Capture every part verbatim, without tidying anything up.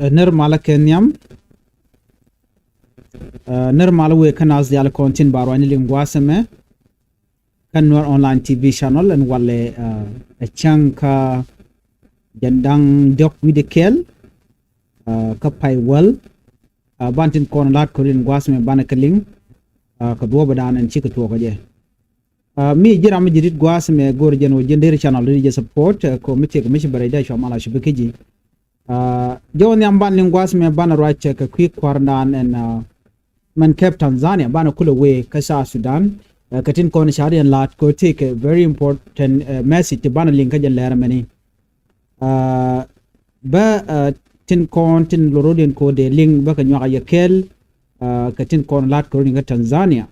Ɛ, nir malä kɛ nhiam. Ɛ, nir malä wëë kä naath diaal kɔn tin ba ruacni liŋ gua̱a̱th ɛmɛ kä Nuer Online T V channel ɛn walɛ, ɛ, ɛ cäŋ kä jɛn da̱ŋ diɔ̱k wi̱cdɛ kɛl, ɛ, kä pay wäl. Ɛ, ban tin kɔn la̱t kɛ rin gua̱a̱th ɛmɛ banɛ kɛ liŋ, ɛ, kɛ duɔ̱ɔ̱p ɛ da̱a̱n ɛn cikɛ tuɔɔk kɛ jɛ. Ɛ, mi ji̱n ram mi ji̱ rit gua̱a̱th ɛmɛ go̱o̱r jɛn ɣöö ji̱n deri channel ri jɛ support, ɛ, kɛ ɣöö mi thiek mi ci bɛ rɛy dee cua mal a cupi kä ji̱. Ɛ, jɔw nhiam ban liŋ gua̱a̱th ɛmɛ banɛ ruac kɛ kui̱ kua̱rdan ɛn, ɛ, mɛn kɛp Tanzania banɛ kulɛ wëë kä South Sudan. Ɛ, kɛ tin kɔn ca riɛn la̱t kɛ ɣöö tëëkɛ very important, ɛ, message ti banɛ liŋ kä jɛn lɛr ɛmɛni. Ɛ, bä, ɛ, tin kɔn tin lorodiɛn kɛ ɣöö dee liŋ bä kɛ nyuak a yɛ kɛl, ɛ, kɛ tin kɔn la̱t kɛ rodiɛn kä Tanzania.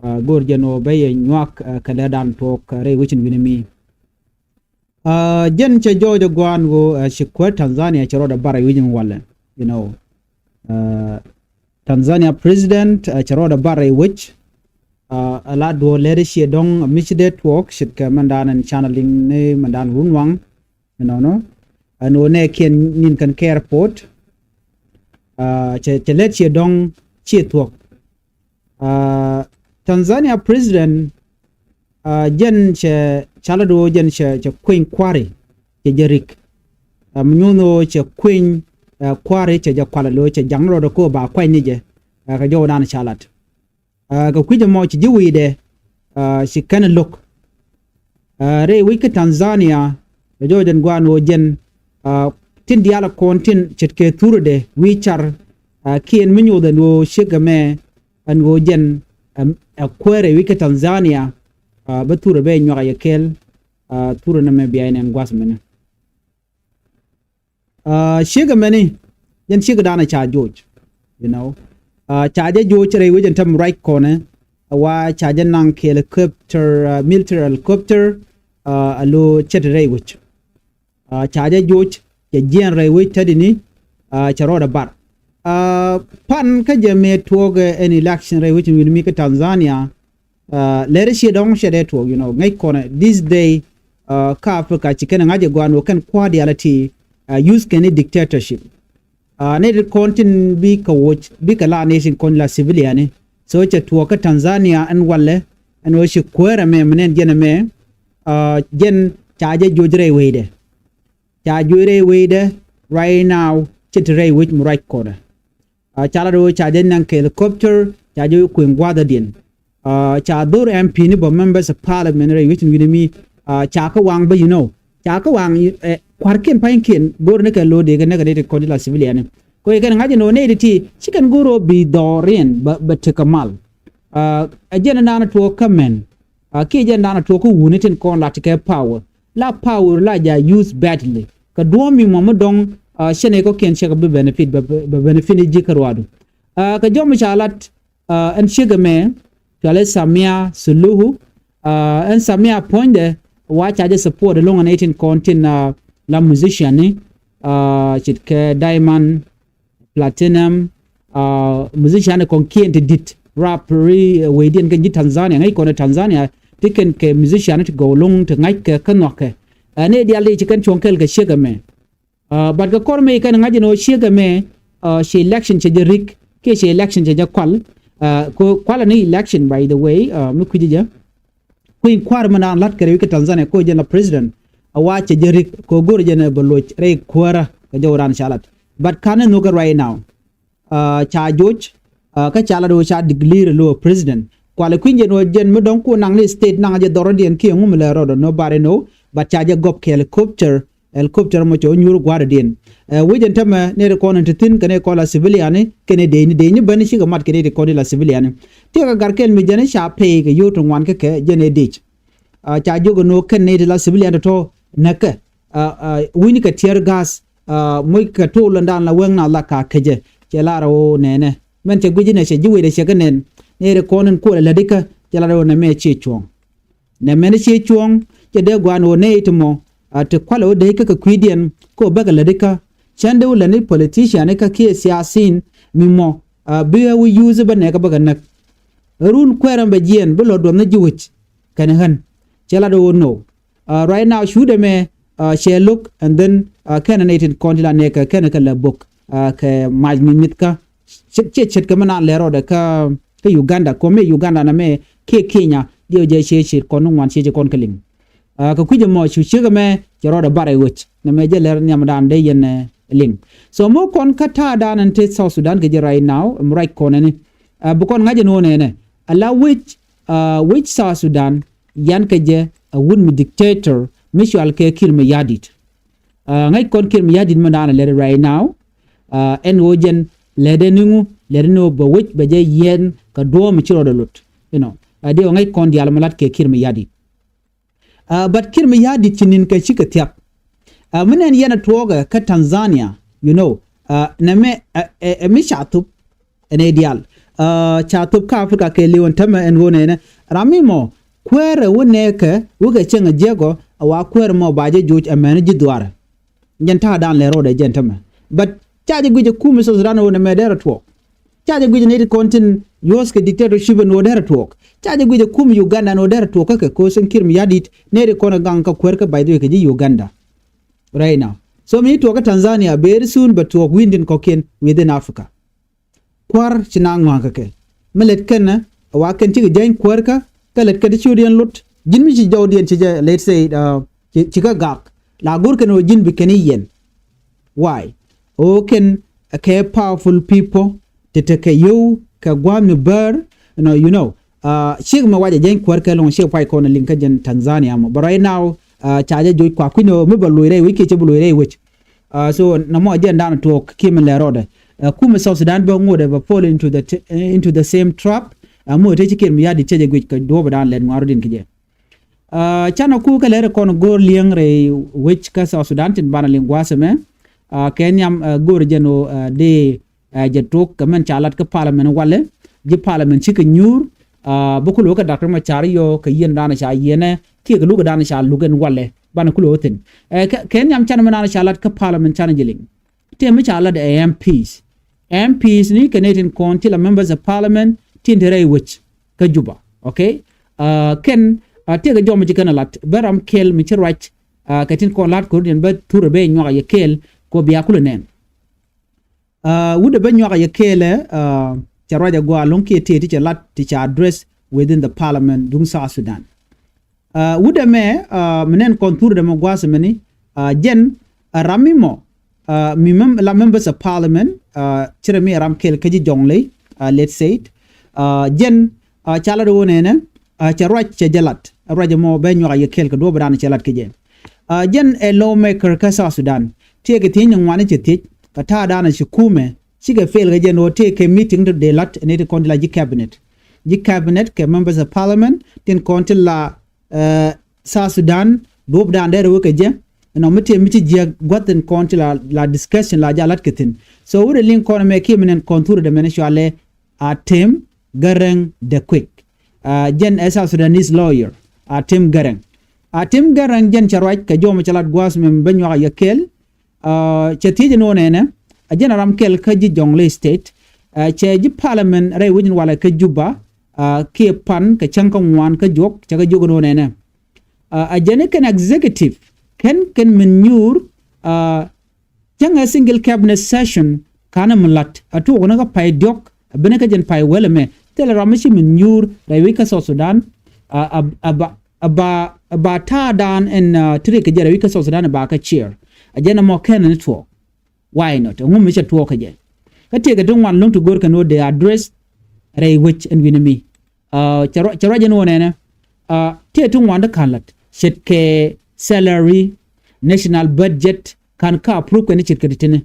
Ɛ, go̱o̱r jɛn ɣöö bä yɛ nyuak, ɛ, kɛ lɛrdan tuɔɔk, ɛ, rɛy wecin wi̱ni mi. Ɛ, jɛn cɛ jɔɔc ɛ gua̱a̱n ɣöö, ɛ, ci kuäär Tanzania cɛ rɔɔdɛ bar rɛy wec in walɛ, you know. Ɛ, Tanzania president, ɛ, cɛ rɔɔdɛ bar rɛy wec. Ɛ, ɛ la duɔ̱ɔ̱r lɛri ciɛ dɔ̱ŋ, ɛ, mi ci dee tuɔɔk ce̱tkɛ mɛndan ɛn canɛ liŋ ni mɛndan run waŋ. Ɛnɔnɔ ɛn ɣöö nɛɛkiɛn ni̱n kɛn kɛ airport. Ɛ, cɛ, cɛ lɛt ciɛ dɔ̱ŋ ciɛ thuɔ̱k. Ɛ, Tanzania president, ɛ, jɛn cɛ, ca lät ɣöö jɛn cɛ, cɛ kueny kua̱ri cɛ jɛ rik. Ɛ, mi nyuɔ̱n ɣöö cɛ kueny, ɛ, kua̱ri cɛ jɛ kual ɛ lo̱ cɛ jaŋ rɔɔdɛ ko̱ ba kuany ni jɛ. Ɛ, kɛ jɔwdan ca lat. Ɛ, kɛ kui̱c ɛmɔ ci ji̱ wi̱i̱dɛ, ɛ, ci kɛn lo̱k. Ɛ, rɛy wec kä Tanzania, ɛ jɔɔc ɛn gua̱a̱n ɣöö jɛn, ɛ, tin diaal ɛ kɔn tin ce̱tkɛ thurudɛ wi̱i̱ car, ɛ, kiɛn mi nyoth ɛn ɣöö ciek ɛmɛ ɛn ɣöö jɛn, ɛ, ɛ kuäär rɛy wec kä Tanzania, ɛ, bä thurɛ bɛ nyuak a yɛ kɛl, ɛ, thurɛ nɛmɛ bia in ɛn gua̱th mɛnɛ. Ɛ, ciek ɛmɛni, jɛn ciek dan ɛ ca joc, you know. Ɛ, ca jɛ joc rɛy wec ɛn täm ruac kɔnɛ, ɛ wa ca jɛ naŋ kɛ helicopter, ɛ, military helicopter, ɛ, a lo̱ ce̱t rɛy wec. Ɛ, ca jɛ joc, cɛ jiɛn rɛy wec tätdini, ɛ, cɛ rɔɔdɛ bar. Ɛ, pan kä jɛ mëë tuɔɔk, ɛ, ɛn election rɛy wec in wi̱n mi kä Tanzania, Ɛ, lɛri ciɛ dɔ̱ŋ cɛ dee tuɔɔk, you know, ŋäc kɔnɛ this day, ɛ, kä Africa ci kɛn ŋa̱c ɛ gɔaa ni wä kɛn kua̱r diaal ɛ ti, ɛ, use kɛn i̱ dictatorship. Ɛ, ni ti kɔn tin bi kɛ woc, bi kɛ la ni tin kɔn la civilian ni. So cɛ tuɔɔk kä Tanzania ɛn walɛ, ɛn wä ci kuäär ɛmɛ, mi nɛn jɛn ɛmɛ, ɛ, jɛn ca jɛ joc rɛy wecdɛ. Ca joc rɛy wecdɛ, right now, cɛ ti rɛy wec mi ruac kɔnɛ. Ɛ, ca lat ɣöö ca jɛ naŋ kɛ helicopter, ca jɛ kueŋ gua̱a̱thädiɛn. Ɛ, ca dhor M P ni bä members of parliament rɛy wecin wi̱ni mi, ɛ, ca kä waŋ bä, you know. Ca kä waŋ, ɛ, kua̱rkiɛn pa̱nykiɛn go̱o̱r ni kɛ lo̱o̱ dee kɛ näk kɛ ni ti kɔn ti la civilian ni. Kɛ kɛn ŋa̱c ni ɣöö nɛy ti ti ci kɛn go̱o̱r ɣöö bi dhɔriɛn bä, bä tekɛ mal. Ɛ, ɛ jɛn ni naan tuɔɔk kä mɛn. Ɛ, kiɛ jɛn dan a tuɔɔk kä wuni tin kɔn lat kɛ power. La power la ja use badly. Kɛ duɔ̱ɔ̱m mi mɔ mi dɔ̱ŋ, ɛ, cɛ nɛy kɔ̱kiɛn cɛ kɛ bi benefit, bɛ, bɛ, bɛ benefit ni ji̱ kä ruaadu. Ɛ, kɛ jɔm mi ca lat, ɛ, ɛn ciek ɛmɛ, cualɛ Samia Suluhu, ɛ, ɛn Samia puɔ̱nydɛ, wa ca jɛ support ɛlɔ̱ŋ ɛn ɛ tin kɔn tin, ɛ, la musician ni, ɛ, ce̱tkɛ Diamond, Platinum, ɛ, musician kɔ̱ŋ kiɛn ti di̱t rap ri, ɛ, wecdiɛn kɛn ji̱ Tanzania, ŋäc kɔn ɛ Tanzania, ti kɛn kɛ musician ti gɔw lo̱ŋ ti ŋa̱c kɛ kä nhɔakɛ. Ɛ, ni diaal ti ci kɛn cuɔ̱ŋ kɛl kɛ ciek ɛmɛ. Ɛ, but kɛ kɔr mëë kɛn ŋa̱c ɛn ɣöö ciek ɛmɛ, ɛ, ci election cɛ jɛ rik, kiɛ ci election cɛ jɛ kual. Ɛ, kɛ kual ni election, by the way, ɛ, mi kui̱ci jɛ. Kui̱ kua̱r mi naan la̱t kɛ rɛy wi̱c kä Tanzania kɛ ɣöö jɛn la president. A wa cɛ jɛ rik kɛ ɣöö go̱o̱r jɛn ɛ bɛ loc rɛy kuäärä kɛ jɔw raan ca lat. But ka̱n ni nhök kɛ right now. Ɛ, ca joc, ɛ, kä ca lat ɣöö ca declare lo̱ president. Kualɛ kui̱ny jɛn ɣöö jɛn mi dɔ̱ŋ ku naŋ ni state naŋ jɛ dhɔrɔdiɛn kiɛ ŋu mi lɛ rɔɔdɔ, nobody know. But ca jɛ gɔp kɛ helicopter, helicopter mɔ cɛ wä nyuur gua̱a̱rdiɛn. Ɛ, wec ɛn tämɛ nɛy ti kɔn in ti thi̱n kɛ nɛy kɔn la civilian ni kɛnɛ dee ni, dee ni bäni cikɛ mat kɛ nɛy ti kɔn in la civilian ni. Tiɛɛkɛ gar kɛl mi jɛn i̱ ca pay kɛ yio̱w ti ŋuan kä kɛ jɛn ɛ dec. Ɛ, ca jiök ɛn ɣöö kɛn nɛy ti la civilian tɔ̱tɔ̱ näkɛ. Ɛ, ɛ, wi̱ni kɛ tear gas, ɛ, moc kɛ tool ɛndan la wee naath la ka kecɛ. Cɛ lar ɣöö nɛnɛ. Mɛn cɛ gui̱c inɛ cɛ ji̱ wecdɛ cɛ kɛ nɛn. Nɛy ti kɔn in kuɔlɛ lätdikä, cɛ lar ɣöö nɛmɛ ciɛ cuɔ̱ɔ̱ŋ. Nɛmɛn ciɛ cuɔ̱ɔ̱ŋ, cɛ dee gua̱a̱n ɣöö nɛy ti mɔ, ɛ, ti kualɛ ɣöö dee kä kɛ kui̱diɛn, kɛ ɣöö bäkɛ lätdikä. Cän dee wä lätni politician kä kiɛ siasin mi mɔ, ɛ, bi ɣä wä use bä nɛɛkä bäkɛ näk. Run kuɛɛr ɛn bɛ jiɛɛn, bi lɔ duɔth ni ji̱ wec. Kɛn ɣän. Cɛ lat ɣöö no. Ɛ, right now, cuudɛ mɛ, ɛ, cɛ lo̱k, and then, ɛ, kɛnɛ nɛy tin kɔn ti la nɛɛkɛ, kɛnɛ kɛ lɛ bo̱k. kɛ mac mi mi̱thkä. Ce̱t ce̱t kɛ mi naan lɛr rɔɔdɛ kä kä Uganda kɔmɛ Uganda nɛmɛ kiɛ Kenya diɛw jɛ ciɛ ce̱t kɔn ni ŋuan ciɛ ce̱t kɔn kä liŋ. Kɛ kui̱c ɛmɔ cu ciek ɛmɛ cɛ rɔɔdɛ bar ɛ ɣöc nɛmɛ jɛ lɛr nhiamdan dee yɛn liŋ. So mɔ kɔn kä ta̱a̱dan ɛn te South Sudan kɛ jɛ right now ɛm ruac kɔn ɛni. Bi kɔn ŋa̱c ɛn ɣöö nɛnɛ ala wec wec South Sudan yan kɛ jɛ a wut mi dictator mi cual kɛ Kiir Mayardit. Ŋäc kɔn Kiir Mayardit mi da̱a̱n a lɛr right now. Ɛn ɣöö jɛn lɛr dee niŋu lɛr ni ɣöö bɛ wec bɛ jɛ yiɛn kɛ duɔ̱ɔ̱m mi ci rɔɔdɛ lot. You know, a dee ɣöö ŋäc kɔn diaal mi lat kɛ Kiir Mayardit. But Kiir Mayardit ci ni̱n kɛ cikɛ thia̱k. Mi nɛn yɛn a tuɔɔkɛ kä Tanzania, you know, nɛmɛ ɛ mi ca thup ɛn ɛ diaal. Ca thop kä Africa kɛ li̱w ɛn tämɛ ɛn ɣöö nɛnɛ ram mi mɔ kuäärɛ wä nɛɛkɛ wä kɛ cäŋ ɛ jiɛkɔ a wa kuäärɛ mɔ ba jɛ joc ɛmɛn ji̱ dhuaarɛ. Jɛn ta̱a̱ da̱a̱n lɛ ro̱dɛ jɛn tämɛ. But ca jɛ guic ɛ kum ɛ South Sudan ɣöö nɛmɛ dɛrɛ tuɔɔk. Ca jɛ guic ɛ nɛy ti kɔn tin yuɔ̱th kɛ dictatorship ɛn ɣöö dɛrɛ tuɔɔk. Ca jɛ guic ɛ kum Uganda ɛn ɣöö dɛrɛ tuɔɔk kä kɛ ko̱ sɛn Kiir Mayardit nɛy ti kɔn ɛ gaŋ kä kuäär kä by the way kɛ ji̱ Uganda. Right now. So mi tuɔɔk kä Tanzania very soon bɛ tuɔɔk wi̱n tin kɔ̱kiɛn within Africa. Kua̱r ci na ŋɔa̱a̱ŋ kä kɛ mi lɛt kɛn ɛ wa kɛn cikɛ jäny kuäärkä. Kä lɛt kɛn ti ciötdiɛn lot ji̱n mi ci jɔwdiɛn ci jɛ let's say ci kä gak la go̱r kɛn ɣöö ji̱n bi kɛn i̱ yɛn. Why? Ɣöö kɛn kɛ powerful people ti tekɛ yio̱w kɛ gua̱a̱th mi bäär. You know, you know, ciek mɛ wacɛ jäny kuäärkä lɔŋ ciek puac kɔn liŋ kä jɛn Tanzania mɔ but right now ca jɛ joc kua kui̱n ɣöö mi bɛ loc rɛy wec kiɛ cɛ bi loc rɛy wec. So nɔmɔ a jɛn dan tuɔɔk kiɛ min lɛ rɔɔdɛ. Kumɛ South Sudan bä ŋotdɛ bɛ fall into the into the same trap. Ŋotdɛ te ci Kiir Mayardit cɛ jɛ guic kɛ duɔ̱ɔ̱p dan lɛt ŋuaru din kɛ jɛ. Canɛ ku kä lɛr kɔn go̱o̱r li̱eŋ rɛy wec kä South Sudan tin banɛ liŋ gua̱a̱th ɛmɛ. Kɛ nhiam go̱o̱r jɛn ɣöö dee ɛ jɛ tok kɛ mɛn ca lat kä parliament walɛ. Ji̱ parliament cikɛ nyuur. Bä ku lo̱k kɛ Doctor Machar yɔ kɛ yiɛn danɛ ca yiɛnɛ kiɛ kɛ luk danɛ ca luk ɛn walɛ banɛ ku lo̱k thi̱n. Kɛ nhiam canɛ mɛn danɛ ca lat kä parliament canɛ jɛ liŋ. Tëë mi ca lat ɛ MPs. MPs ni kɛ nɛy tin kɔn ti la members of parliament tin te rɛy wec kä Juba. Okay. Kɛn tëë kɛ jɔm mi ci kɛn a lat bä ram kɛl mi ci ruac. Kɛ tin kɔn lat ko̱r diɛn bä turɛ bä nyuak a yɛ kɛl kɔ bia kulɛ nɛn. Wut ɛ bä nyuak a yɛ kɛɛlɛ. Cɛ ruac a gɔaa lo̱ŋ kiɛ tëë ti cɛ lat ti cɛ address within the parliament duŋ South Sudan. Wut ɛmɛ mi nɛn kɔn thur dɛmɛ gua̱a̱th ɛmɛni. Jɛn ram mi mɔ mi la members of parliament. Cirɛ mi ram kɛɛl kä ji̱ jɔŋ ley. Let's say it jɛn ca lat ɛ wä nɛnɛ. Cɛ ruac cɛ jɛ lat ruac ɛmɔ bɛ nyuak a yɛ kɛɛl kɛ duɔ̱ɔ̱p ɛ dan cɛ lat kɛ jɛ. Jɛn ɛ lawmaker kä South Sudan. Tiɛɛkɛ thiec ni ŋuani cɛ thiec kɛ ta̱a̱ danɛ ci kumɛ cikɛ fail kɛ jɛn ɣöö tëëkɛ meeting ti dee la̱t ni ti kɔn ti la ji̱ cabinet. Ji̱ cabinet kɛ members of parliament tin kɔn ti la South Sudan duɔ̱ɔ̱p dan dee rɛ wekɛ jɛ. Ɛnɔ mi tëë mi ci jiɛk gua̱th tin kɔn ti la discussion la ja̱ la̱t kɛ thi̱n. So wut ɛ liŋ kɔn ɛmɛ kiɛ mi nɛn kɔn thur ɛ dee mɛn cualɛ Atem Garang de Kuik. Jɛn ɛ South Sudanese lawyer. Atem Garang. Atem Garang jɛn cɛ ruac kɛ jɔmɔ cɛ lat gua̱a̱th mɛ bä nyuak a yɛ kɛɛl. Cɛ thiec ni wä nɛnɛ a jɛn a ram kɛl kä ji̱ Jonglei State. Cɛ ji̱ parliament rɛy wec in walɛ kä Juba. Kiɛ pan kɛ cäŋ kä ŋuan kä juɔk cɛ kɛ jiök ni wä nɛnɛ. A jɛn i̱ kɛn executive kɛn kɛn min nyuur. Cäŋɛ single cabinet session kanɛ mi la̱t a tuɔɔk ni kä pay diɔ̱k a ben kä jɛn pay wälɛ mɛ thilɛ ram mi ci min nyuur rɛy wec kä South Sudan. A ba a ba a ba ta̱a̱ dan ɛn ti rik kɛ jɛ rɛy wec kä South Sudan a ba kä chair. A jɛn ɛmɔ kɛn ni tuɔɔk. Why not? Ɛŋu mi cɛ tuɔɔk kɛ jɛ kä tiɛɛkɛ ti ŋuan lo̱ŋ ti go̱r kɛn ɣöö dee address rɛy wec ɛn wi̱ni mi. Cɛ ruac ɛn wä nɛnɛ. Tëë ti ŋuan ti ka̱n la̱t ce̱tkɛ salary, national budget ka̱n kä approve kɛn ce̱tkɛ ti tini.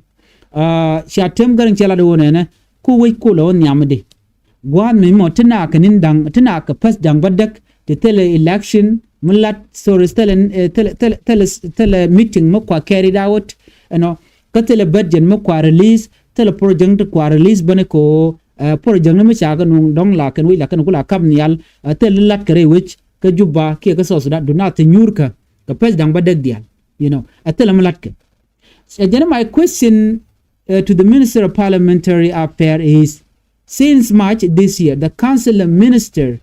Cia tem gäriŋ cɛ lat wä nɛnɛ ku wec ku lɛ wä nhiamdi. Gua̱a̱th mi mɔ ti naakɛ ni̱n da̱ŋ ti naakɛ päth da̱ŋ bädäk ti thilɛ election mi lat sorry thilɛ thilɛ thilɛ thilɛ meeting mi kua carried out. Ɛnɔ kä thilɛ budget mi kua release thilɛ project ti kua release bäni kɛ ɣöö project ni mi ca kɛ nuŋ dɔ̱ŋ la kɛn wec la kɛn ku la kap nhial. Thil lat kɛ rɛy wec kä Juba kiɛ kä South Sudan du na thi nyuurkä kɛ pɛc da̱ŋ bädäk diaal. You know a thil mi lat kɛ. Ɛ jɛn my question to the Minister of Parliamentary Affairs is since March this year the council of minister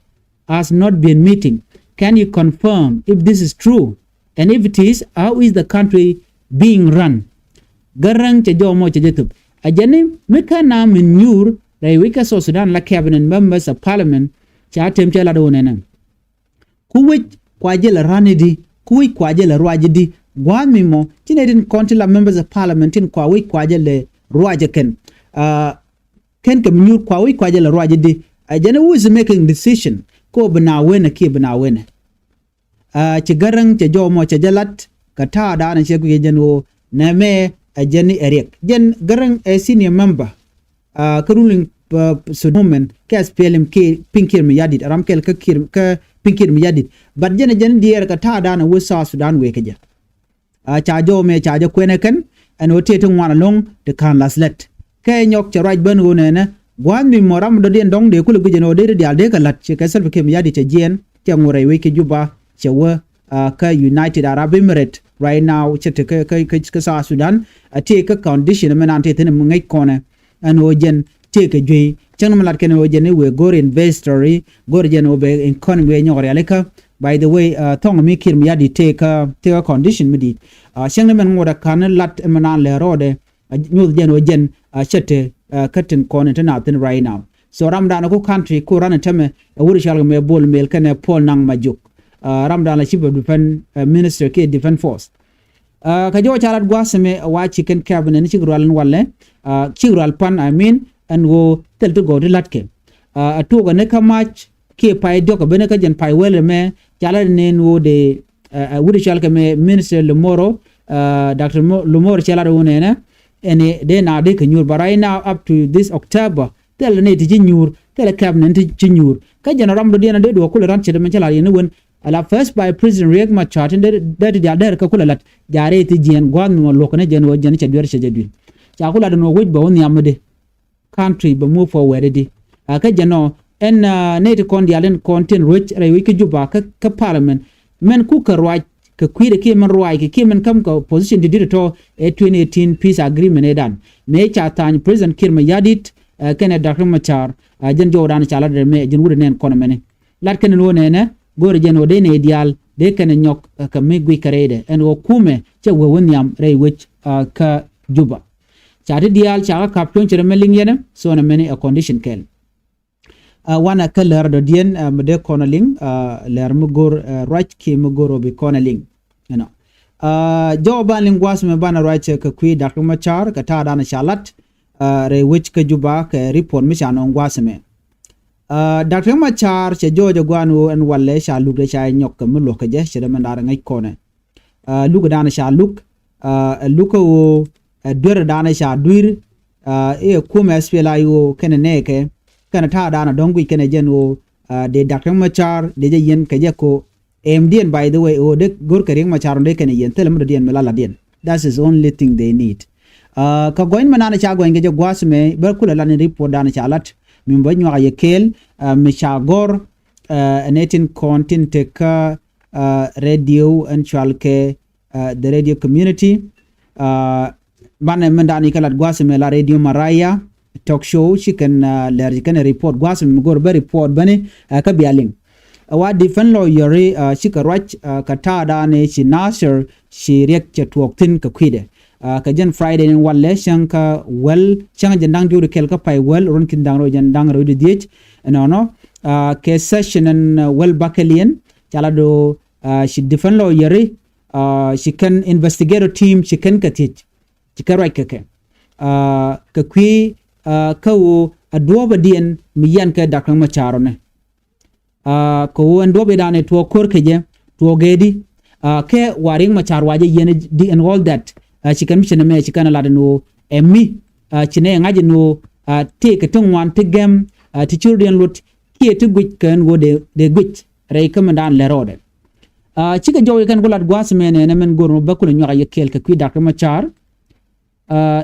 has not been meeting. Can you confirm if this is true? And if it is, how is the country being run? Gäräŋ cɛ jɔw mɔ cɛ jɛ thop. A jɛn ni mi kä na min nyuur rɛy wec kä South Sudan la cabinet members of parliament ca tem cɛ lat wun ɛnɛ. Ku wec kua jɛ lɛ rani di, ku wec kua jɛ lɛ ruac di. Gua̱a̱th mi mɔ ci nɛ tin kɔn ti la members of parliament tin kua wec kua jɛ lɛ ruac kɛn. Kɛn kɛ mi nyuur kua wec kua jɛ lɛ ruac di. A jɛn who is making decision ko bi na wen kiɛ bi na wen. Ci Gäräŋ cɛ jɔw mɔ cɛ jɛ lat kɛ ta̱a̱ da̱a̱n cɛ kui̱ jɛn ɣöö nɛmɛ ɛ jɛn ni ɛ riɛk. Jɛn Gäräŋ ɛ senior member kä ruling Sudan movement kɛ S P L M kɛ Piny Kiir Mayardit, ram kɛl kä Kiir, kä Piny Kiir Mayardit. But jɛn ɛ jɛn diɛɛr kɛ ta̱a̱ da̱a̱n ɛ wä South Sudan wëë kɛ jɛ. Ca jɔw mɛ ca jɛ kuɛnɛ kɛn ɛn ɣöö tëë ti ŋuan ɛlɔ̱ŋ ti ka̱n lath lɛt. Kɛ nyɔk cɛ ruac ben ɣöö nɛnɛ gua̱a̱th mi mɔ ram dɔ̱diɛn dɔ̱ŋ dee kulɛ guic ɛn ɣöö dee ti diaal dee kɛ la̱t ci kɛ Salva Kiir Mayardit cɛ jiɛɛn cɛ ŋuɔ̱t rɛy wec kä Juba cɛ wä kä United Arab Emirates right now cɛ te kä South Sudan. A tëë kä condition mɛ naan tëë thi̱n ŋäc kɔnɛ. Ɛn ɣöö jɛn tëëkɛ juey cäŋ ni mi lat kɛn ɣöö jɛn i̱ wëë go̱r investor i̱ go̱r jɛn ɣöö bɛ economy wëë nyɔk rialikä. By the way, thɔŋ mi Kiir Mayardit tëëkä tëëkä condition mi di̱i̱t. Cäŋ ni mɛn ŋot ɛ ka̱n lat ɛn mi naan lɛ rɔɔdɛ nyoth jɛn ɣöö jɛn cä te kä tin kɔn in te na thin right now. So ram daanɛ ku country ku ran in tämɛ ɛ wut i̱ cɔal kɛ mɛ Bol Mel kɛnɛ Paul Nang Majuk. Ram daanɛ chief of defense minister kiɛ defense force. Kä jɔwä ca lat gua̱a̱th ɛmɛ wa ci kɛn cabinet ni cik rual in walɛ cik rual pan I mean ɛn ɣöö thil ti gɔw ti latkɛ. A tuɔk ɛn ni kä mac kiɛ pay diɔk ɛ ben kä jɛn pay wɛl ɛmɛ ca lat in ɛn ɣöö dee wut cɔal kɛ mɛ minister Lumoro, Doctor Lumoro cɛ lat wun ɛnɛ ɛn dee na dee kɛ nyuur but right now up to this October thil ni ti ci nyuur thil cabinet ti ci nyuur kä jɛn ram dɔ̱diɛn dee duɔk kulɛ ran ce̱t ɛmɛ cɛ lat yɛn ni wen. Ala first by President Riek Machar tin dee ti dial der kä kulɛ lat jaarɛ ti jiɛn gua̱a̱th mi mɔ luɔk ni jɛn wä jɛn cɛ duer cɛ jɛ dui̱n. Ca kulɛ lat ni wä wec bɛ wä nhiam mi di. Country bɛ move forward di. A kä jɛn ɔ ɛn nɛy ti kɔn dial in kɔn tin ruec rɛy wec kä Juba kä parliament. Mɛn kuk kɛ ruac kɛ kui̱dɛ kiɛ mɛn ruac kɛ kiɛ mɛn käm kɛ position ti di̱t tɔ ɛ twenty eighteen peace agreement ɛ dan. Mëë ca tha̱a̱ny President Kiir Mayardit kɛnɛ Doctor Machar jɛn jɔwdan ca lat rɛmɛ jɛn wut nɛn kɔn mɛni. Lat kɛn ni wä nɛnɛ go̱o̱rɛ jɛn wä dee nɛy diaal dee kɛn nyɔk kɛ mi guic kɛ rɛydɛ ɛn wä kumɛ cɛ wä wä nhiam rɛy wec kä Juba. Ca ti diaal ca kä kap cuɔ̱n cɛ rɛ mɛ liŋ yɛnɛ so nɛ mɛni ɛ condition kɛl. Wanɛ kä lɛr dɔ̱diɛn mi dee kɔn a liŋ lɛr mi go̱o̱r ruac kiɛ mi go̱o̱r wä bi kɔn a liŋ. Ɛnɔ jɔwä ban liŋ gua̱a̱th mɛ banɛ ruac kɛ kui̱ Doctor Machar kɛ ta̱a̱ danɛ ca lat rɛy wec kä Juba kɛ report mi ca nɔŋ gua̱a̱th mɛ. Doctor Machar cɛ jɔɔc ɛ gua̱a̱n ɣöö ɛn walɛ ca luk dee ca nyɔk kɛ mi luɔ̱k kɛ jɛ cɛ dee mɛn da̱a̱r ŋäc kɔnɛ. Luk ɛ da̱a̱n ca luk ɛ luk ɛ ɣöö ɛ duer ɛ da̱a̱n ca dui̱r i̱ ɛ kumɛ S P L I O kɛnɛ nɛɛkɛ kɛnɛ ta̱a̱ da̱a̱n dɔ̱ŋ guic kɛnɛ jɛn ɣöö dee Doctor Machar dee jɛ yɛn kɛ jɛ ko. Ɛmdiɛn by the way ɣöö dee go̱r kɛ Riek Machar dee kɛnɛ yɛn thilɛ mi dɔ̱diɛn mi la latdiɛn. That is only thing they need. Kä gɔ̱ny mi nan ca gɔ̱ny kɛ jɛ gua̱a̱th mɛ bä kulɛ lat ni report dan ca lat mi bä nyuak yɛ kɛɛl mi ca gɔ̱r. Ɛn ɛ tin kɔn tin tekä radio ɛn cual kɛ the radio community. Banɛ mɛn dan ikä lat gua̱a̱th mɛ la radio Maraya talk show ci kɛn lɛr ci kɛn report gua̱a̱th mɛ mi go̱r bä report bäni kä bia liŋ. Ɛ wa defense lawyer i̱ cikɛ ruac kä ta̱a̱ da̱a̱n i̱ ci Nasir ci Riek cɛ tuɔɔk thi̱n kɛ kui̱dɛ. Kɛ jɛn Friday ni walɛ cäŋ kä wäl cäŋ jɛn da̱ŋ diɔ̱k di kɛl kä pay wäl ruɔ̱n ki̱n da̱ŋ rɛw jɛn da̱ŋ rɛw di dhiec. Ɛnɔnɔ kɛ session ɛn wäl bakɛliɛn ca la do̱ ci defense lawyer i̱ ci kɛn investigator team ci kɛn kɛ thiec ci kɛn ruac kɛ kɛ. Kɛ kui̱ kä ɣöö a duɔ̱ɔ̱p a diɛn mi yian kɛ Doctor Machar ɔ nɛ. Kɛ ɣöö ɛn duɔ̱p i̱ da̱a̱n ɛ tuɔɔk ko̱r kɛ jɛ tuɔɔk gɛɛdi. Kɛ wa Riek Machar wa jɛ yɛn di and all that. Ci kɛn mi ci nɛ mɛ ci kɛn ɛ lat ɛn ɣöö ɛ mi ci nɛ ɛ ŋa̱c ɛn ɣöö tëëkɛ ti ŋuan ti gɛm ti curidiɛn luɔt kiɛ ti guic kɛ ɛn ɣöö dee guic rɛy kä mɛn da̱a̱n lɛ rɔɔdɛ. Cikɛ jɔw i̱ kɛn ku lat gua̱a̱th mɛn ɛn ɛmɛn go̱r mɛ bä kulɛ nyuak a yɛ kɛɛl kɛ kui̱ Doctor Machar.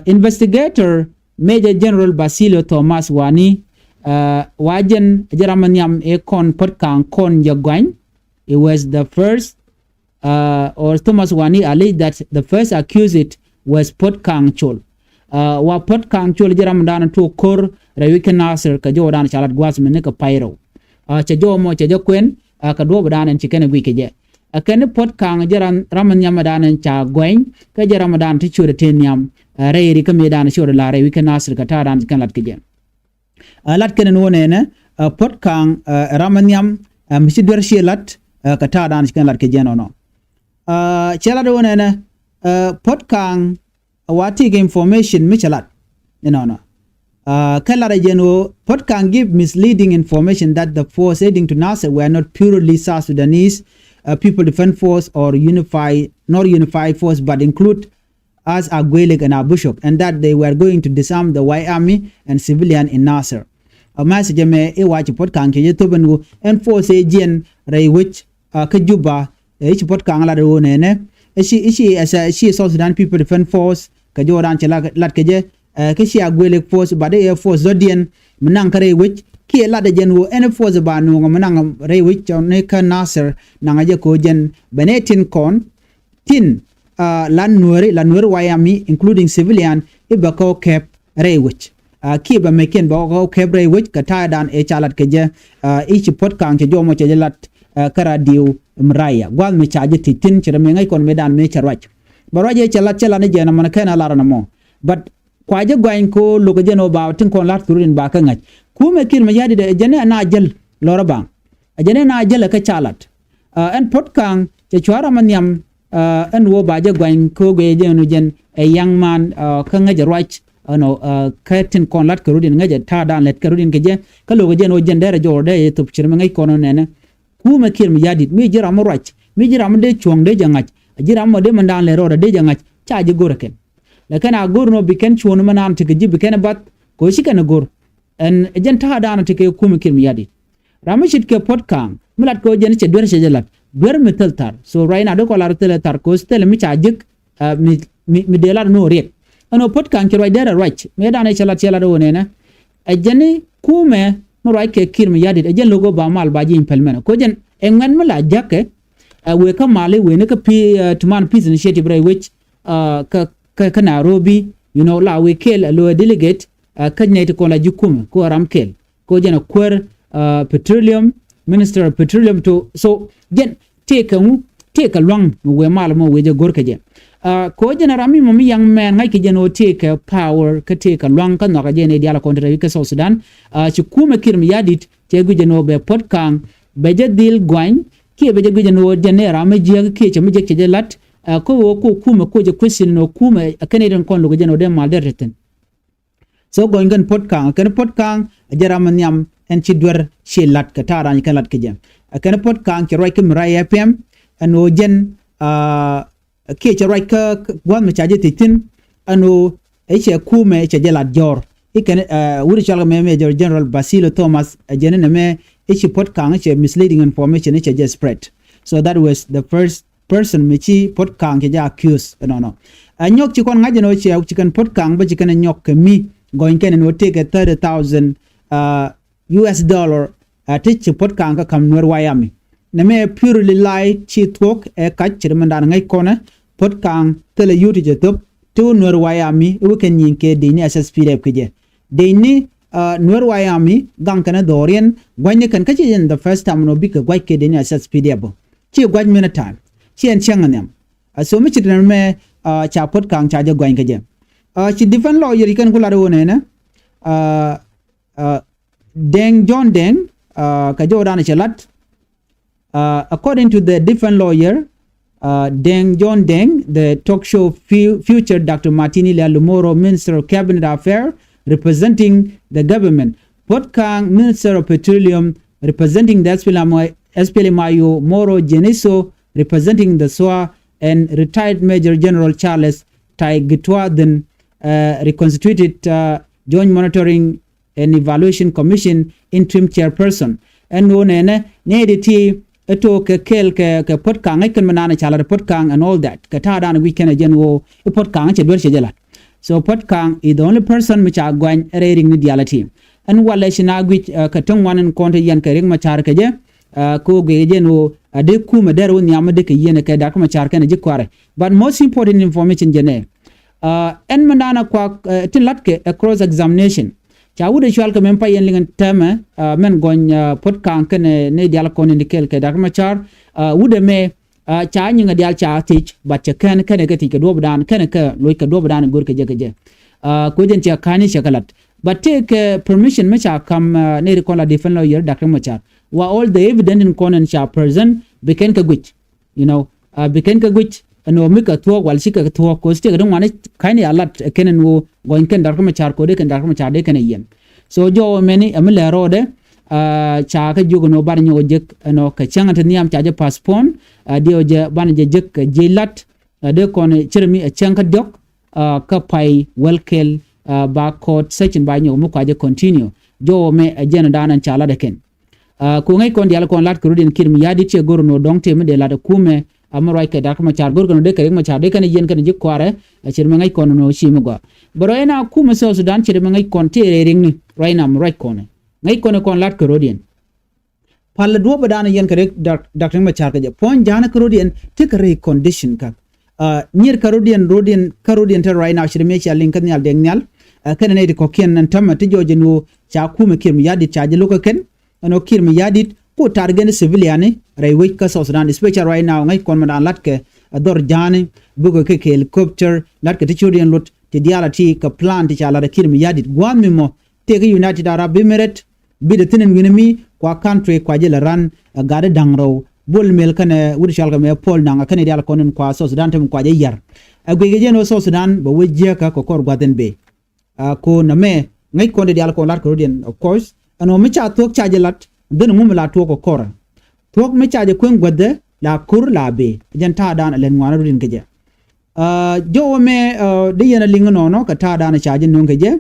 Investigator Major General Basilio Thomas Wani wa jɛn jɛ ram nhiam ɛ kɔn pät kaŋ kɔn jɛ guany. It was the first or Thomas Wani alleged that the first accused was Pɔt Kaŋ Col. Wa Pɔt Kaŋ Col jɛ ram dan tuɔk ko̱r rɛy wi̱c kä Nasir kɛ jɔw dan ca lat gua̱a̱th mi ni kɛ pay rɛw. Cɛ jɔw mɔ cɛ jɛ kuɛn kɛ duɔ̱ɔ̱p dan ɛn ci kɛn ɛ guic kɛ jɛ. Ɛ kɛn ni Pɔt Kaŋ jɛ ram nhiam ɛ dan ɛn ca guany kä jɛ ram dan ti ciöt ɛ te nhiam. Ɛ rɛy ri kä mëëdan ci rɔ la rɛy wi̱c kä Nasir kɛ ta̱a̱dan ci kɛn lat kɛ jɛ. Ɛ lat kɛn ni wä nɛnɛ, ɛ Puɔ̱t Ka̱a̱ŋ ɛ ram ɛ nhiam, ɛ mi ci duer ci lat, ɛ kɛ ta̱a̱dan ci kɛn lat kɛ jɛ nɔnɔ. Ɛ cɛ lat wä nɛnɛ, ɛ Puɔ̱t Ka̱a̱ŋ ɛ wa ti kɛ information mi cɛ lat inɔnɔ. Ɛ kɛ lat ɛ jɛn wä Puɔ̱t Ka̱a̱ŋ give misleading information that the force heading to Nasir were not purely South Sudanese, uh, People Defense Force or unified, nor unified force, but include as Agwelek and Abushok, and that they were going to disarm the White Army and civilian in Nasir. A message mɛ i̱ wa ci Puɔ̱t Ka̱a̱ŋ kɛ jɛ thop ɛn ɣöö ɛn force ɛ jiɛn rɛy wec, uh, kä Juba, ɛ i̱ ci Puɔ̱t Ka̱a̱ŋ lat ɣöö nɛnɛ i̱ ci, i̱ ci, ɛ ci South Sudan People Defense Force kɛ jɔɔdan ci lat, lat kɛ jɛ, ɛ kä ci Agwelek force, but i̱ ɛ force dɔ̱diɛn mi naŋ kä rɛy wec kiɛ lat ɛ jɛn ɣöö ɛn force ba nuɔ̱ŋ mi naŋ rɛy wec cɔni kä Nasir naŋ ɛ jɛ kɛ ɣöö jɛn bɛ nɛ tin kɔn tin, uh, la Nuääri, la Nuääri White Army, including civilian, i̱ bɛ kɛ wä kɛp rɛy wec. Uh, kiɛ bɛ mɛkiɛn bɛ kɛ wä kɛp rɛy wec kɛ ta̱a̱dan ëë ca lat kɛ jɛ, uh, i̱ ci Puɔ̱t Ka̱a̱ŋ cɛ jɔmɔ cɛ jɛ lat, uh, kä radio Mraya. Gua̱a̱th mi ca jɛ thiec thi̱n cɛ rɛ mëë ŋäc kɔn mëëdan mëë cɛ ruac. Bɛ ruac ëë cɛ lat cɛ lat ni jɛ nɔmɔ ni kɛn a lar nɔmɔ. But kua jɛ guany ko lo̱k jɛ nɔ ba tin kɔn lat thurudin ba kä ŋa̱c. Kumɛ Kiir Mayardit ɛ jɛn ɛ na jäl lɔrä baŋ. Ɛ jɛn ɛ na jäl ɛ kä ca lat. Ɛ ɛn Puɔ̱t Ka̱a̱ŋ cɛ cuarɛ ma nhiam, ɛ ɛn wä ba jɛ guany ko guɛ jɛ nu jɛn ɛ young man, ɛ kä ŋäc ɛ ruac ɛnɔ, ɛ kä tin kɔn lat kɛ rudin ŋäc ɛ ta̱a̱dan lɛt kɛ rudin kɛ jɛ. Kä lo̱k ɛ jɛ nu jɛn dɛrɛ jɔɔr dɛ ɛ thop cir mi ŋäc kɔn nɛnɛ. Kumɛ Kiir Mayardit mi ji̱ ram mi ruac, mi ji̱ ram mi dee cuɔ̱ŋ dee jɛ ŋa̱c, ji̱ ram mi dee mɛndan lɛ rɔɔdɛ dee jɛ ŋa̱c, ca ji̱ go̱r ɛ kɛn. Lɛ kɛn a go̱r nɔ bi kɛn cuɔ̱ŋ ni mɛndan tekɛ ji̱ bi kɛn ɛ bath kɛ ɣöö ci kɛn ɛ go̱r. Ɛn jɛn ta̱a̱dan tekɛ kumɛ Kiir Mayardit. Ram mi ce̱tkɛ Puɔ̱t Ka̱a̱ŋ mi lat kɛ ɣöö jɛn cɛ duer cɛ jɛ lat, duer mi thil thar. So right now dee kɔ lar thil thar kɛ ɣöö thil mi ca ji̱k, ɛ mi, mi, mi dee lat ni ɣöö riɛk. Ɛn ɣöö Puɔ̱t Ka̱a̱ŋ cɛ ruac derɛ ruac mëëdan ɛ cɛ lat cɛ lat ɣöö nɛnɛ. Ɛ jɛn ni kumɛ mi ruac kɛ Kiir Mayardit ɛ jɛn lo̱k ɣöö ba mal ba ji̱ implement. Kɛ ɣöö jɛn ɛ ŋuɛ̈t mi la ja̱kɛ, ɛ wëë kä mali wëë ni kä pi, ɛ tuman Peace Initiative rɛy wec, ɛ kä, kä, kä Nairobi, you know, la wëë kɛɛl ɛ lo̱ ɛ delegate, ɛ kä nɛy ti kɔn la ji̱ kumɛ kɛ ɣöö ram kɛɛl. Kɛ ɣöö jɛn a kuäär, uh, petroleum, Minister of Petroleum to, so jɛn tëëkɛ ŋu, tëëkɛ luaŋ mi wëë mal mɔ wëë jɛ go̱r kɛ jɛ. Uh, kɛ ɣöö jɛn a ram mi mɔ mi young man ŋa̱ckɛ jɛn ɣöö tëëkɛ power kä tëëkɛ luaŋ kä nhɔakɛ jɛn ɛ diaal a kɔn te rɛy wi̱c kä South Sudan. Uh, ci kumɛ Kiir Mayardit cɛ guic jɛn ɣöö bɛ Puɔ̱t Ka̱a̱ŋ bɛ jɛ dhil guany kiɛ bɛ jɛ guic jɛn ɣöö jɛn ɛ ram mi jiäk kiɛ cɛ mi jiäk cɛ jɛ la̱t. Uh, kä ɣöö ko kumɛ ko jɛ question ɣöö kumɛ ɛ kɛn ɛ tin kɔn lo̱k jɛn ɣöö dee mal dee te thi̱n. So gɔny kɛn Puɔ̱t Ka̱a̱ŋ, kɛn Puɔ̱t Ka̱a̱ŋ ɛ jɛ ram mi nhiam ɛn ci duer ci lat kɛ ta̱a̱ rany kɛn lat kɛ jɛ. Ɛ kɛn Puɔ̱t Ka̱a̱ŋ cɛ ruac kä Mirai F M ɛn ɣöö jɛn, aa, kiɛ cɛ ruac kä gua̱a̱th mi ca jɛ thiec thi̱n ɛn ɣöö ɛ cɛ kumɛ cɛ jɛ lat jɔ̱ɔ̱r. I̱ kɛn, aa, wut cɔal kɛ mɛ Major General Basilo Thomas ɛ jɛn inɛ mɛ i̱ ci Puɔ̱t Ka̱a̱ŋ i̱ cɛ misleading information i̱ cɛ jɛ spread. So that was the first person mi ci Puɔ̱t Ka̱a̱ŋ cɛ jɛ accuse ɛnɔnɔ. Ɛ nyɔk ci kɔn ŋa̱c ɛn ɣöö cɛ ci kɛn Puɔ̱t Ka̱a̱ŋ bä ci kɛn ɛ nyɔk kɛ mi gɔny kɛn ɛn ɣöö tëëkɛ thirty thousand, uh, U S dollar, ɛ ti ci Puɔ̱t Ka̱a̱ŋ kä ka̱m Nuɛr White Army. Nɛmɛ purely lie ci thuɔ̱k ɛ kac ci ri mindan ŋäc kɔnɛ Puɔ̱t Ka̱a̱ŋ thilɛ yut ci jɛ thop ti wä Nuɛr White Army i̱ wä kɛn nyiŋ kɛ dec ni S S P D F kɛ jɛ. Dec ni, uh, Nuɛr White Army gaŋ kɛn ɛ dhɔriɛn gua̱cni kɛn kä ci jɛn the first time nɔ bikɛ gua̱c kɛ dec ni S S P D F bä. Ci gua̱c many time. Ci ɛn cäŋ ɛ nhiam. A so mi ci tɛn mɛ, a, ca Puɔ̱t Ka̱a̱ŋ ca jɛ gua̱ny kɛ jɛ. A, ci defense lawyer ci kɛn ku lat wä nɛnɛ. A, a, Deng John Deng, a, kɛ jɔwdan cɛ lat. A, according to the defense lawyer, a, Deng John Deng, the talk show fu-, future Doctor Martin Ilia Lumoro, Minister of Cabinet Affairs, representing the government. Puɔ̱t Ka̱a̱ŋ, Minister of Petroleum, representing the S P L M I O, S P L M I O, Moro Jeniso, representing the S O A, and retired Major General Charles Tai Gitwa, then, uh, reconstituted, uh, Joint Monitoring and Evaluation Commission interim chairperson. Ɛn ɣöö nɛnɛ nɛy di ti ɛ to̱ kɛ kɛl kɛ, kɛ Puɔ̱t Ka̱a̱ŋ ŋäc kɛn mi naan ɛ ca lat ɛ Puɔ̱t Ka̱a̱ŋ and all that. Kɛ ta̱a̱ dan wi̱c kɛn ɛ jɛn ɣöö i̱ Puɔ̱t Ka̱a̱ŋ cɛ duer cɛ jɛ lat. So Puɔ̱t Ka̱a̱ŋ is the only person mi ca guany ɛ rɛy ri̱ŋ ni diaal ɛ ti. Ɛn walɛ ci na guic, uh, kɛ ti ŋuan in kɔn ti yɛn kɛ Riek Machar kɛ jɛ, uh, kɛ ɣöö guic jɛn ɣöö a dee kumɛ dɛr wä nhiam mi dee kɛ yieen ɛ kɛ Doctor Machar kɛnɛ ji̱ kuarɛ. But most important information jɛn ɛ, uh, ɛn mi naan ɛ kua, uh, tin latkɛ ɛ cross examination. Ca wut ɛ cual kɛ mɛn pay yɛn liŋ ɛn tɛmɛ, uh, mɛn gɔny, uh, Puɔ̱t Ka̱a̱ŋ kɛnɛ nɛy diaal kɔn in kɛl kɛ Doctor Machar, uh, wut ɛmɛ Ca nyiŋ a diaal ca thiec, but cɛ kɛn kɛnɛ kɛ thiec kɛ duɔ̱ɔ̱pdan, kɛnɛ kɛ loc kɛ duɔ̱ɔ̱pdan go̱r kɛ jɛ kɛ jɛ. Kuecin cɛ ka̱ni cɛ kɛ lat. But tëëkɛ permission mi ca ka̱m nɛy ti kɔn la defense lawyer Doctor Machar, wa all the evidence in kɔn in ca present, bi kɛn kɛ guic. You know, bi kɛn kɛ guic ɛn ɣöö mi kɛ thuɔ̱k wal ci kɛ thuɔ̱k, kos tëëkɛ ti ŋuani ka̱ni a lat ɛ kɛn ɛn ɣöö gɔny kɛn Doctor Machar kode kɛn Doctor Machar dee kɛn ɛ yiɛn. So jɔwä mɛni ɛ mi lɛ rɔɔdɛ. Ca kɛ jiök ɛn ɣöö banɛ nyɔk ɛ jek ɛn ɣöö kɛ cäŋ ti nhiam ca jɛ postpone. Diɛw jɛ banɛ jɛ jek kɛ jiec lat. Dee kɔn cir mi ɛ cäŋ kä diɔ̱k kä pay wäl kɛl. Ba court session ba nyɔk mi kua jɛ continue. Jɔwä mɛ ɛ jɛn dan ɛn ca lat ɛ kɛn. Ku ŋäc kɔn diaal kɔn lat kɛ rut in Kiir Mayardit cɛ go̱r ɛn ɣöö dɔ̱ŋ tëë mi dee lat ɛ kumɛ. A mi ruac kɛ Doctor Machar go̱r kɛn ɣöö dee kɛ Riek Machar dee kɛn ɛ yiɛn kɛn ɛ ji̱ kuaarɛ. Ɛ cir mi ŋäc kɔn ɛn ɣöö ci mi gɔaa. Bɛ ruac ɛn a kumɛ South Sudan cir mi ŋäc kɔn tëë rɛy riŋni ruac nam ruac kɔn ɛ. Ŋäc kɔn ɛ kɔn lat kɛ rut in. Pal duɔ̱ɔ̱p ɛ dan ɛ yiɛn kɛ Riek Doctor Machar kɛ jɛ puɔ̱ny ja̱a̱nä kä rut in ti kɛ rɛy condition kä. Nyier kä rut in rut in kä rut in te ruac nam cir mi cia liŋ kä nhial dee nhial. Kɛnɛ nɛy ti kɔ̱kiɛn ɛn tämɛ ti jɔɔc ɛn ɣöö ca kumɛ Kiir Mayardit ca jɛ lo̱k kä kɛn. Ɛn ɣöö Kiir Mayardit ku tar gɛn civilian ni rɛy wec kä South Sudan, especially right now ŋäc kɔn mi daan latkɛ ɛ dhɔr ja̱a̱ni bikɛ kɛ kɛ helicopter latkɛ ti cot yɛn luɔt ti diaal a ti kɛ plan ti ca lat ɛ Kiir Mayardit gua̱a̱th mi mɔ tëëkɛ United Arab Emirates. Bit ɛ thi̱n ɛn wi̱n ɛmi kua country kua jɛ lɛ ran ɛ gat ɛ da̱ŋ rɛw Bol Mel kɛnɛ wut cɔal kɛ mɛ Paul Nang ɛ kɛnɛ diaal kɔn in kua South Sudan te mi kua jɛ yar. Ɛ guic kɛ jɛn ɣöö South Sudan bɛ wec jiäkä kɛ kɔr gua̱th in bëë. Ku nɛmɛ ŋäc kɔn di diaal kɔn lat kɛ rut in, of course, ɛn ɣöö mi ca thuɔ̱k ca jɛ lat dhin ŋu mi la tuɔɔk kɛ kɔrɛ. Thuɔ̱k mi ca jɛ kueŋ guäthdɛ la ko̱r la bëë jɛn ta̱a̱dan ɛ lɛn ŋuanä rut in kɛ jɛ. Jɔwä mɛ di yɛn a liŋ nɔnɔ kɛ ta̱a̱dan ca jɛ nöŋ kɛ jɛ.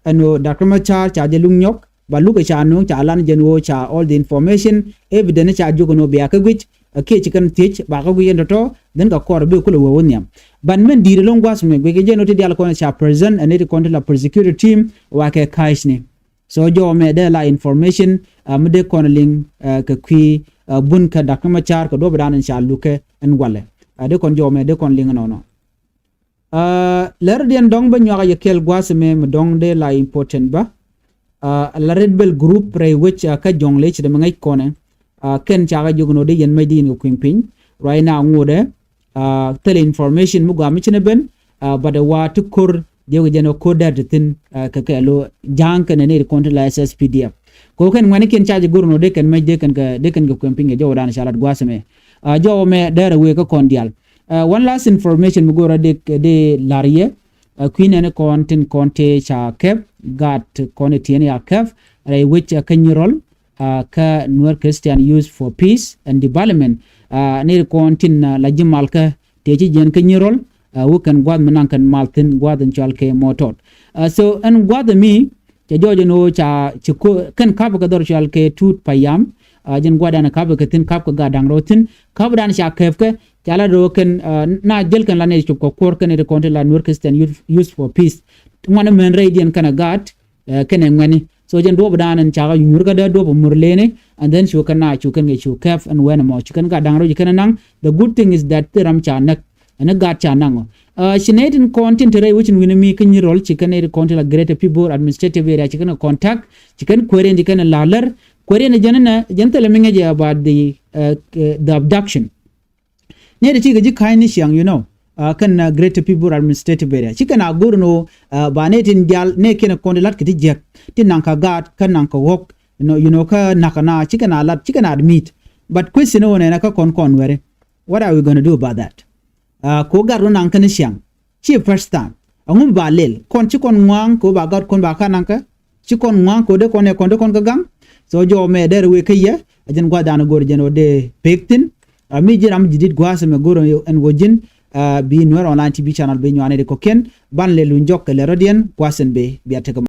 Ɛn ɣöö Doctor Machar ca jɛ luk nyɔk ba luk ɛ ca nöŋ ca lan jɛn ɣöö ca all the information, evidence ca jiök ɛn ɣöö bia kä guic. Ɛ kiɛ ci kɛn thiec ba kä guic ɛn tɔ̱tɔ̱ dhin kɛ kɔr bi kulɛ wee wä nhiam. Ban mɛn di̱i̱t ɛlɔ̱ŋ gua̱th mɛ guic kɛ jɛn ɣöö ti diaal kɔn ca present ɛ nɛy ti kɔn ti la prosecutor team wa kɛ ka̱a̱cni. So jɔwä mɛ dee la information mi dee kɔn liŋ kɛ kui̱ bun kä Doctor Machar kɛ duɔ̱ɔ̱p dan in ca lukɛ ɛn walɛ. Dee kɔn jɔwä mɛ dee kɔn liŋ ɛnɔnɔ. Lɛr diɛn dɔ̱ŋ bä nyuak yɛ kɛl gua̱a̱th mɛ mi dɔ̱ŋ dee la important bä. La Red Belt group rɛy wec kä jɔ̱ŋ lec dee mi ŋäc kɔnɛ. Kɛn cakɛ jiök nɔ dee yɛn mec di yɛn kɛ kui̱ŋ piny. Ruac na ŋotdɛ thilɛ information mi gɔaa mi ci ni ben. But wa ti ko̱r diɛw kɛ jɛn ɛ ko̱r dɛr ti thi̱n kɛ kɛ lo ja̱a̱ŋ kɛnɛ ni ri kɔn ti la S S P D F. Kɛ kɛn ŋuɛni kiɛn ca jɛ go̱r nɔ dee kɛn mec dee kɛn kɛ dee kɛn kɛ kui̱ŋ piny kɛ jɔw dan ca lat gua̱a̱th mɛ. Jɔw mɛ dɛr ɛ wee kä kɔn diaal. One last information mi go̱r a dee dee la̱r yɛ. Kui̱ nɛni kɔn tin kɔn tëë ca kɛp gaat kɔn ɛ tiɛn ya kɛp rɛy wec kä Nyirol. Kä Nuer Christian Youth for Peace and Development. Ni ri kɔn tin la ji̱ mal kä tëë ci jiɛn kä Nyirol. Wä kɛn gua̱th mi naŋ kɛn mal thi̱n gua̱th in cɔal kɛ Mɔtɔt. So ɛn gua̱th mi cɛ jɔɔc ɛn ɣöö ca ci ko̱ kɛn ka̱pkɛ dhɔr cɔal kɛ Tuut Payam. Jɛn gua̱dan ka̱pkɛ thi̱n ka̱pkɛ gat da̱ŋ rɛw thi̱n ka̱pdan ca kɛpkɛ ca la rɛw kɛn na jäl kɛn la nɛy cop kɛ kuɔr kɛn nɛy ti kɔn ti la Nuer Christian Youth, Youth for Peace. Ŋuan mɛn rɛydiɛn kɛn a gaat kɛn ɛ ŋuɛni. So jɛn duɔ̱ɔ̱p dan ɛn cakɛ nyuur kä dee duɔ̱ɔ̱p mur leni. And then cu kɛn na cu kɛn kɛ cu kɛp ɛn wɛn ɛmɔ cu kɛn gat da̱ŋ rɛw ci kɛn a naŋ. The good thing is that thil ram ca näk ɛn ɛ gat ca naŋ ɔ. Ci nɛy tin kɔn tin te rɛy wecin wi̱n mi kä Nyirol ci kɛn nɛy ti kɔn ti la Greater Pibor Administrative Area ci kɛn kɛ contact ci kɛn kueer in ci kɛn la lär kueer in jɛn ɛnɛ jɛn thilɛ mi ŋäcɛ about the the abduction. Nɛy ti ti kɛ ji̱ ka̱ny ni ciaŋ you know. Kɛn Greater Pibor Administrative Area ci kɛn a go̱r ni ɣöö ba nɛy tin diaal nɛy kiɛn kɔn ti lat kɛ ti jiäk ti naŋ kä gaat kä naŋ kä ɣɔ̱k. You know kä nakä na ci kɛn a lat ci kɛn a admit. But question ɣöö nɛnɛ kä kɔn kɔn wɛri. What are we gonna do about that? Kɛ ɣöö gat rɔ naŋ kɛn ciaŋ ci first time. Ɛŋu ba lel kɔn ci kɔn ŋua̱a̱ŋ kɛ ɣöö ba gat kɔn ba ka naŋ kä ci kɔn ŋua̱a̱ŋ kɛ ɣöö dee kɔn ɛ kɔn dee kɔn kä gaŋ. So jɔw mɛ dee rɛ wee kä yɛ a jɛn gua̱th dan go̱r jɛn ɣöö dee pek thi̱n. Mi ji̱ ram ji̱ dit gua̱a̱th mɛ go̱r ɛn ɣöö ji̱n bi Nuer Online T V channel bi nyuan ɛ di kɔ̱kiɛn ban lɛ luny jɔk kɛ lɛ rɔ̱diɛn gua̱a̱th ɛn bi bia tekɛ